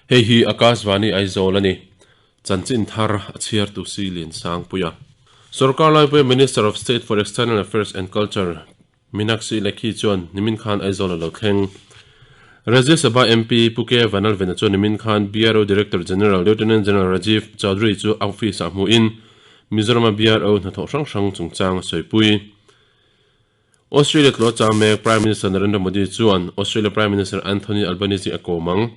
Hei hi Akashvani Aizawl a ni. Chanchin thar a chhiartu si Liansangpuia. Sorkar laipuia Minister of State for External Affairs and Culture Meenakshi Lekhi chuan nimin khan Aizawl a lo thleng. Rajya Sabha MP Pu K Vanlalvena chuan nimin khan BRO Director General Lieutenant General Rajiv Chaudhary chu a office-ah hmuhin Mizorama BRO hnathawh hrang hrang chungchang a sawipui. Australia tlawh chang mek Prime Minister Narendra Modi chuan Australia Prime Minister Anthony Albanese a kawm ang.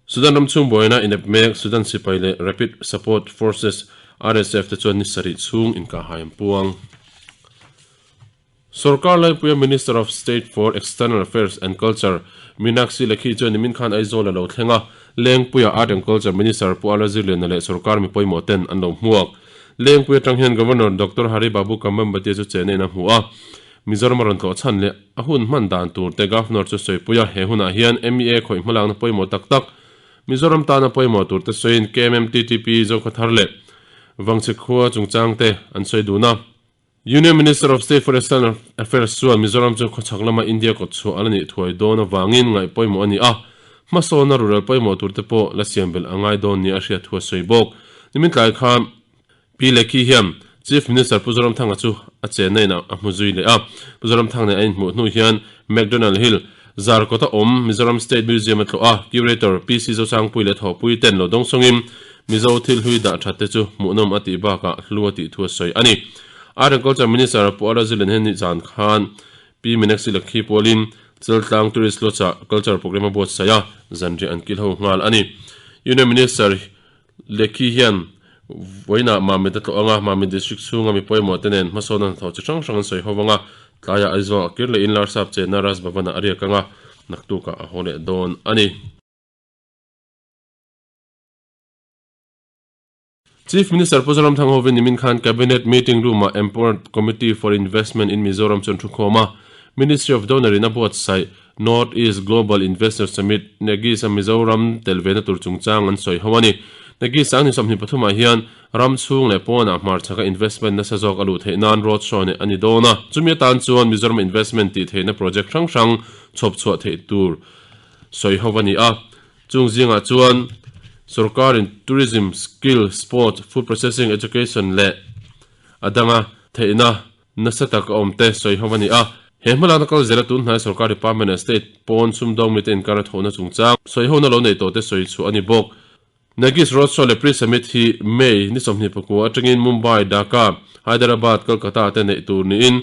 Sudan ram chhung buaina inep mek Sudan sipai leh Rapid Support Forces, RSF, te chuan ni sarih chhung inkahhai an puang. Sorkar laipuia Minister of State for External Affairs and Culture Meenakshi Lekhi chuan nimin khan Aizawl a lo thleng a, Lengpuia Art and Culture Minister Pu Ala Zirliana leh sorkar mi pawimawh ten an lo hmuak. Lengpui atang hian Governor Doctor Hari Babu Kambambati chu chehna in a hmu a, Mizoram a rawn tlawh chhan leh a hun hman dan tur te Governor chu sawipui a, he hunah hian MEA khawih hmalakna pawimawh tak tak Mizoram tana pawimawh tur te sawiin KMMTTP Zokhathar leh Vangchhe khua chungchang te an sawi dun a. Union Minister of State for External Affairs chuan Mizoram chu khawchhak lama India kawtchhuah a la nih thuai dawn avangin ngaih pawimawh a ni a, hmasawnna rural pawimawh tur te pawh la siam belh a ngai dawn nia a hriat thu a sawi bawk. Nimin tlai khan Pi Lekhi hian Chief Minister Pu Zoramthanga chu a chenna in a hmu zui leh a, Pu Zoramthanga nen a inhmuh hnu hian McDonald Hill, Zarkawta awm Mizoram State Museum a tlawh a, Curator PC Zosangpui leh Thawhpui ten lo dawng sawngin Mizo thil hlui dah that te chu hmuhnawm a tih bakah hlu a tih thu a sawi a ni. Art and Culture Minister Pu Ara Zilen hian nizan khan Pi Meenakshi Lakhi pualin Chaltlang Tourist Lodge-ah Culture Programme a buatsaih a, zanriah an kil ho nghal a ni. Union Minister Lekhi hian vawiinah Mamit a tlawh anga, Mamit District chhunga mi pawimawh te nen hmasawnna hnathawh chi hrang hrang an sawi ho anga, tlaiah Aizawl a kir lehin Larsap chenna Raj Bhavan-ah a riak anga, naktukah a haw leh dawn a ni. Chief Minister Pu Zoramthang hovin nimin khan Cabinet Meeting Room-ah Empowered Committee for Investment in Mizoram chuan thukhawm a, Ministry of Donor in a buatsaih North East Global Investor Summit, NEGIS, a Mizoram tel vena tur chungchang an sawi ho a ni. NEGIS sang ni 23 ah hian ram chhung leh pawnah hmarchhaka investment nasa zawk a luh theih nan road show neih a ni dawn a, chumi atan chuan Mizoram investment tih theihna project hrang hrang chhawp chhuah theih tur sawi ho a ni a. Chung zingah chuan sorkarin tourism, skill, sport, food processing, education leh a danga theihna nasa tak a awm te sawi ho a ni a. He hmalakna kal zela tun hnai sorkar department leh state pawn sumdawng mite inkar a thawhna chungchang sawi hona lo neih tawh te sawi chhuah a ni bawk. Nagis Road Show leh Pre-Summit hi May ni 24 atangin Mumbai, Dhaka, Hyderabad, Kolkata te neih tur niin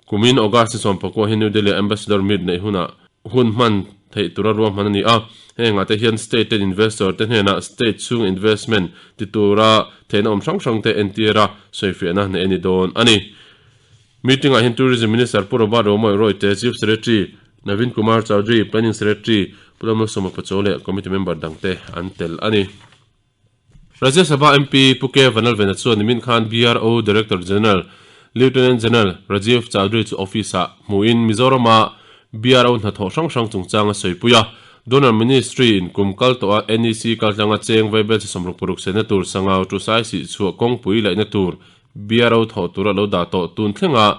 Kumin August ni 19 hi New Delhi-a Ambassador Meet neih hunah hun hman theih tura ruahman a ni a. Hengah te hian state ten investor te hnenah state chhung investment ti tura theihna awm hrang hrang te entir a sawifiahna neih a ni dawn a ni. Meeting-ah hian Tourism Minister Pu Robert Romawih Royte, Chief Secretary Navin Kumar Chaudhary, Planning Secretary Pu Lalmalsawma Pachaw leh Committee member dangte an tel a ni. Rajya Sabha MP Pu K Vanlalvena chuan nimin khan BRO Director General Lieutenant General Rajiv Chaudhary chu office-ah hmuhin Mizorama BRO hnathawh hrang hrang chungchang a sawipui a. Donor Ministry in kum kal tawha NEC kaltlanga cheng vaibelchhe 66 senna tur Sangau to Saisih chhuah kawngpui laihna tur BRO thawh tur a lo dah tawh tun thlenga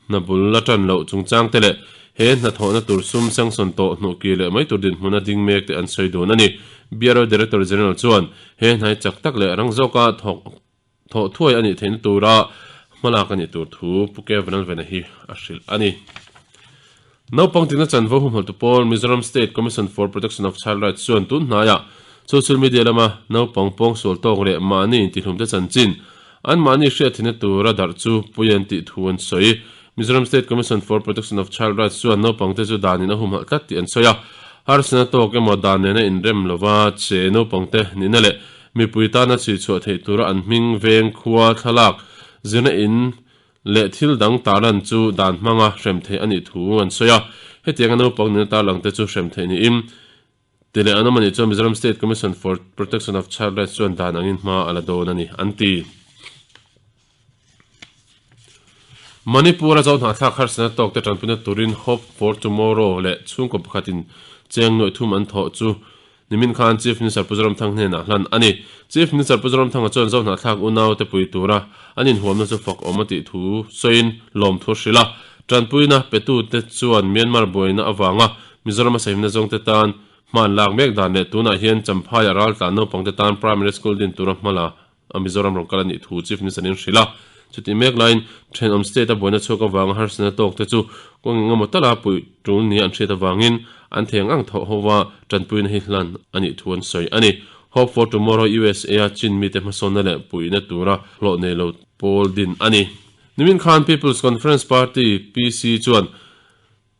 Hna bul la tan loh chungchang te leh he hnathawhna tur sum sanction tawh hnuh kir leh mai tur dinhmuna ding mek te an sawi dun a ni. BRO Director General chuan he hnai chak tak leh rang zawka thawk thawh thuai a nih theihna tura hmalak a nih tur thu Pu K Vanlalvena hi a hrilh a ni. Naupang tina chanvo humhaltu pawl Mizoram State Commission for Protection of Child Rights chuan tun hnaiah social media lama naupang pawngsual tawk leh mahni intihlumte chanchin Anmahni hriatthina tura darh chu pui an tih thu an sawi. Mizoram State Commission for Protection of Child Rights chuan naupangte chu danin a humhalh tlat tih an sawi a. Harsatna tawk emaw dan nena inrem lova che naupangte nihna leh mipui tana chhui chhuah theih tura an hming, veng, khua, thlalak, zirna in leh thil dang tarlan chu dan hmanga hrem theih a nih thu an sawi a. Hetianga naupang nihna tarlangte chu hrem theih niin Ti leh an awm a nih chuan Mizoram State Commission for Protection of Child Rights chuan dan angin hma a la dawn a ni, an ti. Manipur-a zohnahthlak harsatna tawkte tanpuina turin Hope for Tomorrow leh chhungkaw pakhatin cheng nuaih thum an thawh chu nimin khan Chief Minister Pu Zoramthang hnenah hlan a ni. Chief Minister Pu Zoramthanga chuan zohnahthlak unaute pui tura an inhuamna chu fak awm a tih thu sawiin lawmthu a hrilh a. Tanpuina petute chuan Myanmar buaina avanga Mizoram a sahimna zawngte tan. Hma an lak mek dan leh tunah hian Champhaiah raltlan naupangte tan Primary School din tura hmala a Mizoram rawn kal a nih thu Chief Minister in hrilh a. Chutih mek laiin thenawm state a buaina chhuak avanga harsatna tawk te chu kawng eng emaw tala puih tul nia an hriat avangin an thei ang ang thawh hova tanpuina hi hlan a nih thu an sawi a ni. Hope for Tomorrow USA a Chin mite hmasawnna leh puihna tura hlawh nei lo pawl din a ni. Nimin khan People's Conference Party, PC, chuan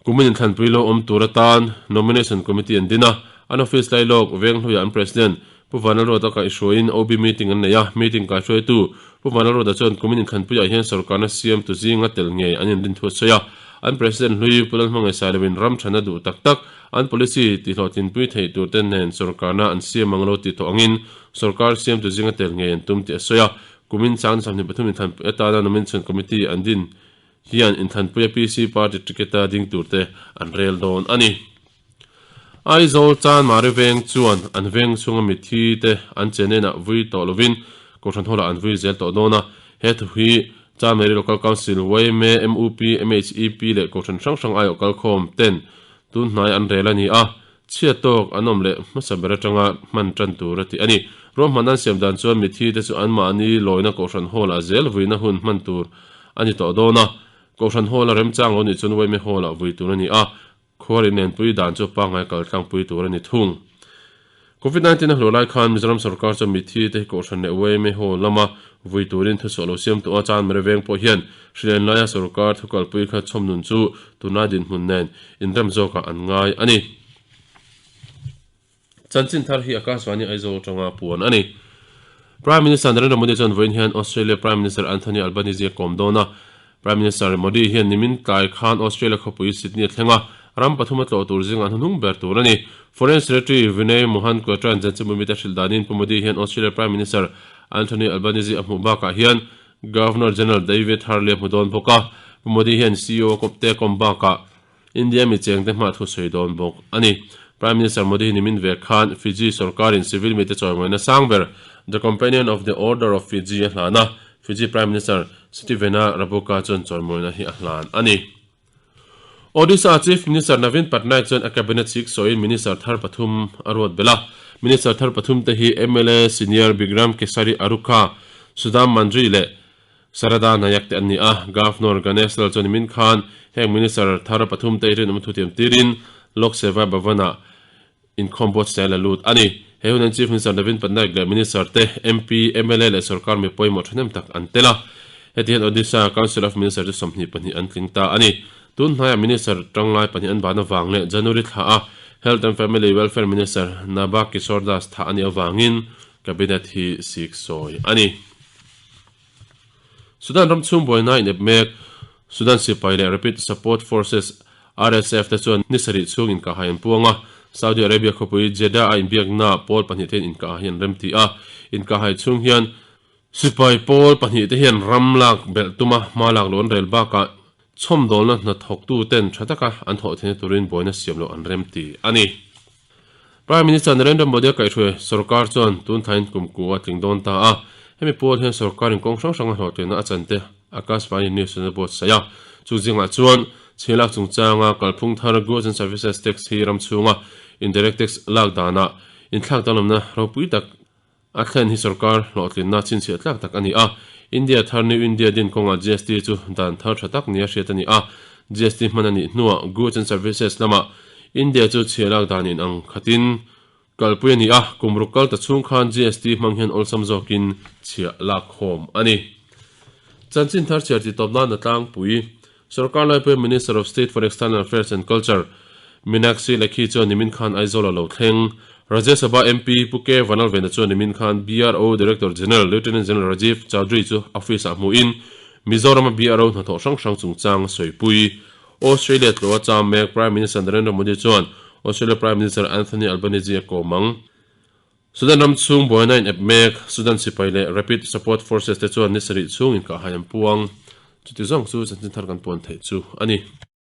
Kumin inthlanpui lo awm tur atan Nomination Committee an din a, an office lailawk Venghluiah an President Pu Vanlalruata kaihhruaiin OB meeting an nei a, meeting kaihhruaitu Pu Vanlalruata chuan kumin inthlanpuiah hian sorkarna siamtu zinga tel ngei an inrin thu a sawi a, an President hlui Pu Lalhmangaih Sailoin ram thana duh tak tak an policy tihhlawhtlinpui theih tur te nen sorkarna an siam ang lo tih tawh angin sorkar siamtu zinga tel ngei an tum tih a sawi a, kumin 2023 inthlanpui atana Nomination Committee an din hian inthlanpuia PC party ticket-a ding turte an rel dawn a ni. Aizawl Chanmari veng chuan an veng chhunga mitthi te an chenenah vui tawh lovin Kohhran Hall-ah an vui zel tawh dawn a. He thu hi Chanmari Local Council, yma, mup, MHEP leh Kohhran hrang hrang aiawh kalkhawm ten tun hnai an rel a ni a. Chhiat tawk an awm leh hmasa ber atanga hman tan tur a ti a ni. Ruahman an siam dan chuan mithi te chu anmahni lawina Kohhran Hall-ah zel vuina hun hman tur a ni tawh dawn a. Kohhran Hall-a remchang lo nih chuan yma Hall-ah vui tur a ni a, khuar inenpui dan chu pangngai kal tlangpui tur a ni thung. Covid 19 a hluah lai khan Mizoram sorkar chuan mithi te hi Kohhran leh yma Hall lama vui turin thuchhuah lo siam tawh a, Chanmere veng pawh hian hrilen laia sorkar thukalpui kha chhawm nun chu tunlai dinhmun nen inrem zawkah an ngai a ni. Chanchin thar hi Akashvani Aizawl atanga puan a ni. Prime Minister Narendra Modi chuan vawiin hian Australia Prime Minister Anthony Albanese a kawm dawn a. Prime Minister Modi hian nimin tlai khan Australia khawpui Sydney a thleng a, ram pathum a tlawh tur zingah hnuhnung ber tur a ni. Foreign Secretary Vinay Mohan Kwatra-a'n Janchimui mite hrilh danin Pu Modi hian Australia Prime Minister Anthony Albanese a hmuh bakah hian Governor General David Hurley a hmu dawn bawk a. Pu Modi hian CEO kawpte kawm bakah India mi chengte hmah thu sawi dawn bawk a ni. Prime Minister Modi hi nimin ve khan Fiji sorkarin civil mite chawimawina sang ber The Companion of the Order of Fiji a hlan a, Fiji Prime Minister Sitivena Rabuka chuan chawimawina hi a hlan a ni. Odisha Chief Minister Naveen Patnaik chuan a cabinet sik sawiin minister thar pathum a ruat belh a. Minister thar pathum te hi mla Senior Bikram Kesari Arukha, Sudam Mandri leh Sarada Nayak te an ni a, Governor Ganesh Lal chuan nimin khan heng Minister thar pathum te rinawm thutiam tirin Lok Seva Bhavan-ah inkhawm buatsaih la lut a ni. He hunan Chief Minister Naveen Patnaik leh Minister te, MP, mla leh sorkar mi pawimawh thahnem tak an tel a. Heti hian Odisha Council of Minister chu 22 an tling ta a ni. Tun hnaiah Minister tanglai pahnih an ban avang leh January thla a Health and Family Welfare Minister Naba Kishore Das thah a nih avangin Cabinet hi sik sawi a ni. Sudan ram chhung buaina inep mek Sudan sipai leh Rapid Support Forces, RSF, te chuan ni sarih chhung inkahhai an puang a, Saudi Arabia khawpui Jeddah a inbiakna pawl pahnih te hian inkahhai an remti a. Inkahhai chhung hian sipai pawl pahnih te hian ram lak belh tuma hma lak loh an rel bakah chhawmdawlna hnathawktu ten tha taka an thawh theihna turin buaina siam loh an remti a ni. Prime Minister Narendra Modi a kaihhruai sorkar chuan tun thlain kum ku a tling dawn ta a, hemi pawl hian sorkarin kawng hrang hranga hlawhtlinna a chan te Akashvani News chuan a buatsaih a. Chu zingah chuan chhilak chungchanga kalphung thar Goods and Services Tax hi ram chhunga indirect tax lak danah inthlak danglamna ropui tak A thlen hi sorkar hlawhtlinna chhinchhiah tlak tak a ni a, India thar New India din kawngah GST chu dan thar tha tak nia hriat a ni a, GST hman a nih hnuah Goods and Services lamah India chu chhia lak dan in ang khatin kalpui a ni a, kum ruk kal ta chhung khan GST hmang hian awlsam zawkin chhia lak khawm a ni. Chanchin thar chhiar tih tawp nan a tlangpui. Sorkar laipui Minister of State for External Affairs and Culture, Meenakshi Lekhi chuan nimin khan Aizawl a lo thleng. Rajya Sabha MP Pu K Vanlalvena chuan nimin khan BRO Director General Lieutenant General Rajiv Chaudhary chu office-ah hmuhin Mizoram-a BRO hnathawh hrang hrang chungchang a sawipui. Australia tlawha cham mek Prime Minister Narendra Modi chuan Australia Prime Minister Anthony Albanese a kawm ang. Sudan ram chhung buaina in ep mek, Sudan sipai leh Rapid Support Forces te chuan ni sarih chhung inkahhai an puang. Chuti zawng chu chanchin thar kan puan theih chu a ni.